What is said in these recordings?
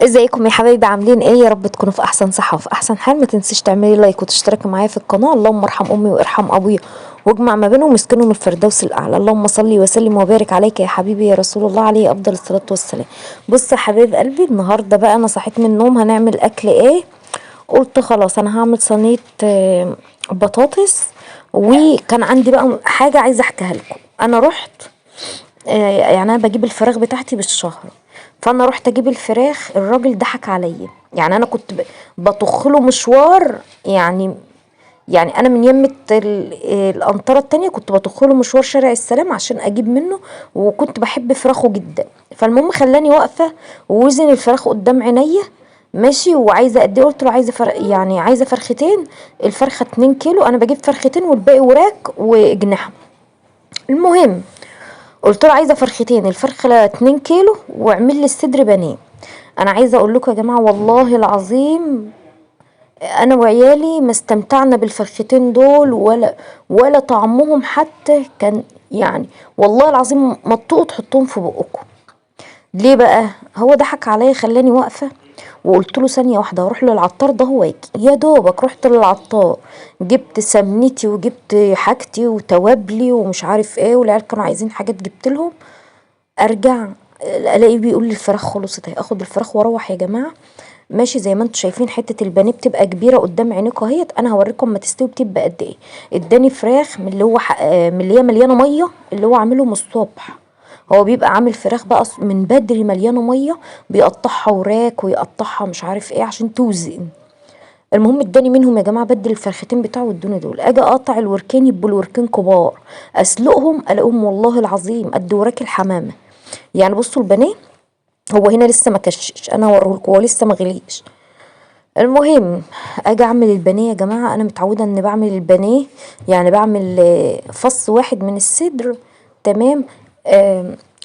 ازيكم يا حبايبي؟ عاملين ايه؟ يا رب تكونوا في احسن صحة وفي احسن حال. ما تنسيش تعملي like وتشتركي معايا في القناة. اللهم ارحم امي وارحم ابويا واجمع ما بينهم واسكنهم الفردوس الاعلى. اللهم صل وسلم وبارك عليك يا حبيبي يا رسول الله، عليه افضل الصلاة والسلام. بصوا يا حبايب قلبي، النهارده بقى انا صحيت من النوم هنعمل اكل ايه؟ قلت خلاص انا هعمل صينية بطاطس. وكان عندي بقى حاجة عايزه احكيها لكم. انا رحت يعني انا بجيب الفراخ بتاعتي بالشهر، فانا رحت اجيب الفراخ، الراجل ضحك عليا. يعني انا كنت بطخ له مشوار، يعني انا من يمة القنطرة التانية كنت بطخ له مشوار شارع السلام عشان اجيب منه، وكنت بحب فراخه جدا. فالمهم خلاني واقفة ووزن الفراخ قدام عينيا ماشي، وعايزه قد ايه؟ قلت له عايزه فرق، يعني عايزه فرختين، الفرخه 2 كيلو، انا بجيب فرختين والباقي وراك واجنحه. المهم قلت له عايزه فرختين، الفرخه 2 كيلو، واعمل لي الصدر بانيه. انا عايزه اقول لكم يا جماعة والله العظيم انا وعيالي ما استمتعنا بالفرختين دول ولا طعمهم حتى كان، يعني والله العظيم ما تطوقوا تحطوهم في بقكم. ليه بقى؟ هو ضحك عليا، خلاني واقفة وقلت له ثانية واحدة هروح للعطار ده هو يجي. يا دوبك رحت للعطار، جبت سمنتي وجبت حاجتي وتوابلي ومش عارف ايه، والعيال كانوا عايزين حاجات جبت لهم. ارجع الاقي بيقول لي الفراخ خلصت اهي، اخد الفراخ واروح يا جماعة. ماشي زي ما انتم شايفين حتة البانيه بتبقى كبيرة قدام عينيكم اهيت، انا هوريكم ما تستوي بتبقى قد ايه. اداني فراخ من اللي هو من اللي هي مليانة مية، اللي هو عاملهم الصبح. هو بيبقى عامل فراخ بقى من بدري مليانة مية، بيقطعها وراك ويقطعها مش عارف ايه عشان توزن. المهم اداني منهم يا جماعة، بدل الفرختين بتاعه وادوني دول. اجي اقطع الوركين يبقوا الوركين كبار، اسلقهم الاقيهم والله العظيم قد وراك الحمامة. يعني بصوا البانيه هو هنا لسه ما كشش، انا هوريهولكوا هو لسه ما غليش. المهم اجي اعمل البانيه يا جماعة، انا متعوده ان بعمل البانيه يعني بعمل فص واحد من الصدر، تمام.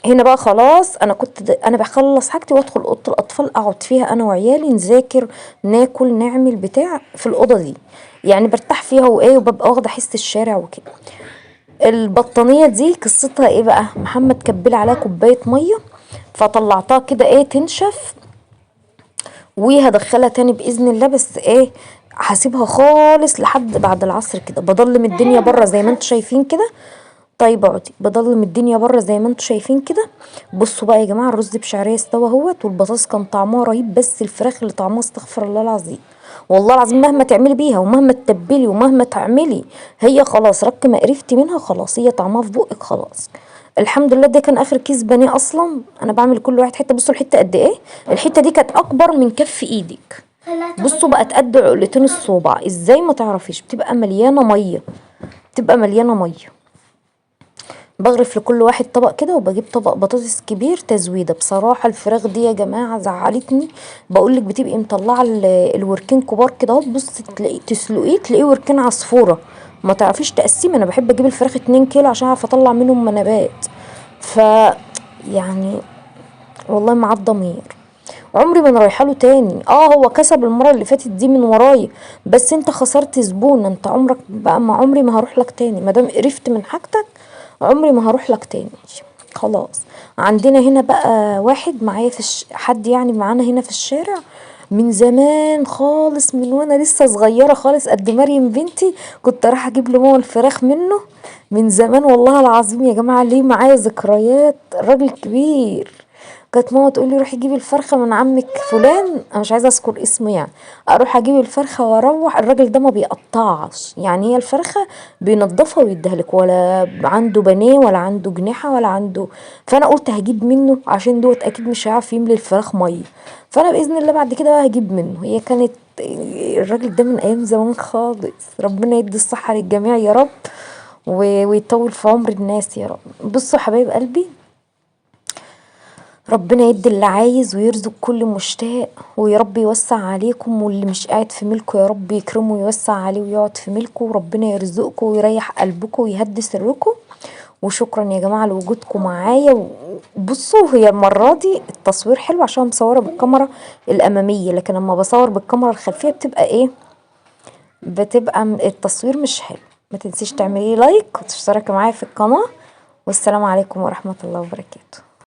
هنا بقى خلاص انا كنت انا بخلص حاجتي وادخل اوضة الاطفال اقعد فيها انا وعيالي، نذاكر ناكل نعمل بتاع في الاوضة دي، يعني برتاح فيها وايه، وببقى واخده حس الشارع وكده. البطانيه دي قصتها ايه بقى؟ محمد كبل عليها كوباية مية، فطلعتها كده ايه تنشف، وهدخلها تاني باذن الله. بس ايه هسيبها خالص لحد بعد العصر كده، بضلم الدنيا بره زي ما انتم شايفين كده. طيب اقعدي، بضلم الدنيا بره زي ما انتم شايفين كده. بصوا بقى يا جماعة الرز بشعريه استوى اهوت، والبطاطس كان طعمها رهيب، بس الفراخ اللي طعمها استغفر الله العظيم، والله العظيم مهما تعملي بيها ومهما تتبلي ومهما تعملي هي خلاص رك ما قرفتي منها، خلاص هي طعمها في بقك خلاص. الحمد لله ده كان اخر كيس بانيه اصلا. انا بعمل كل واحد حتة، بصوا الحتة قد ايه، الحتة دي كانت اكبر من كف ايدك. بصوا بقت قد عقلتين الصوبع، ازاي ما تعرفيش، بتبقى مليانة مية، بتبقى مليانة مية. بغرف لكل واحد طبق كده، وبجيب طبق بطاطس كبير تزويده. بصراحة الفراخ دي يا جماعة زعلتني، بقولك بتبقي مطلعه الوركين كبار كده اهو، بصي تلاقي تسلقيه تلاقيه وركين عصفوره، ما تعرفيش تقسيم. انا بحب اجيب الفراخ 2 كيلو عشان اعرف اطلع منهم منابات. ف يعني والله مع الضمير عمري ما انا رايحة له تاني. هو كسب المرة اللي فاتت دي من ورايا، بس انت خسرت زبون، انت عمرك بقى ما عمري ما هروح لك تاني، ما دام قرفت من حاجتك عمري ما هروح لك تاني خلاص. عندنا هنا بقى واحد معايا في حد يعني معانا هنا في الشارع من زمان خالص، من وانا لسه صغيرة خالص قد مريم بنتي، كنت رايحة اجيب له ماما الفراخ منه من زمان والله العظيم يا جماعة. ليه معايا ذكريات، راجل كبير. كانت ماما تقول لي روحي جيبي الفرخه من عمك فلان، انا مش عايزه اذكر اسمه يعني، اروح اجيب الفرخه واروح. الراجل ده ما بيقطعش، يعني هي الفرخه بينضفها ويديها لك، ولا عنده بانيه ولا عنده جناحه ولا عنده. فانا قلت هجيب منه عشان دوت اكيد مش هيعرف يملي الفراخ مية، فانا باذن الله بعد كده بقى هجيب منه. هي كانت الراجل ده من ايام زمان خالص، ربنا يدي الصحة للجميع يا رب ويطول في عمر الناس يا رب. بصوا حبايب قلبي، ربنا يدي اللي عايز ويرزق كل مشتاق، ويا رب يوسع عليكم، واللي مش قاعد في ملكه يا رب يكرمه ويوسع عليه ويقعد في ملكه، وربنا يرزقكم ويريح قلبكم ويهدي سركم. وشكرا يا جماعة لوجودكم معايا. بصوا هي المرة دي التصوير حلو عشان مصوره بالكاميرا الامامية، لكن لما بصور بالكاميرا الخلفية بتبقى ايه، بتبقى التصوير مش حلو. ما تنسيش تعملي لايك وتشتركي معايا في القناة، والسلام عليكم ورحمة الله وبركاته.